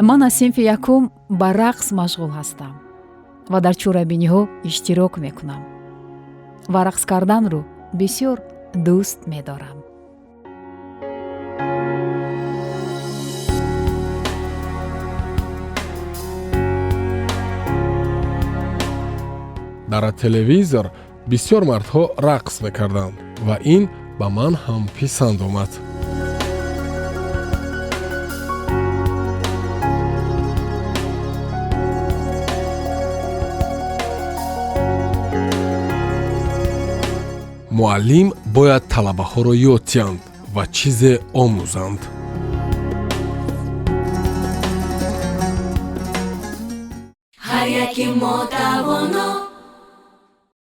Ман аз синфи якум ба рақс машғул ҳастам ва дар чорабиниҳо иштирок мекунам ва рақс карданро бисёр дӯст медорам. Дар телевизор бисёр мардҳо рақс мекарданд ва ин ба ман ҳам писанд омад. Муаллим бояд талабаҳоро ёд диҳанд ва чизе омӯзанд. Ҳар яки мо тавоно.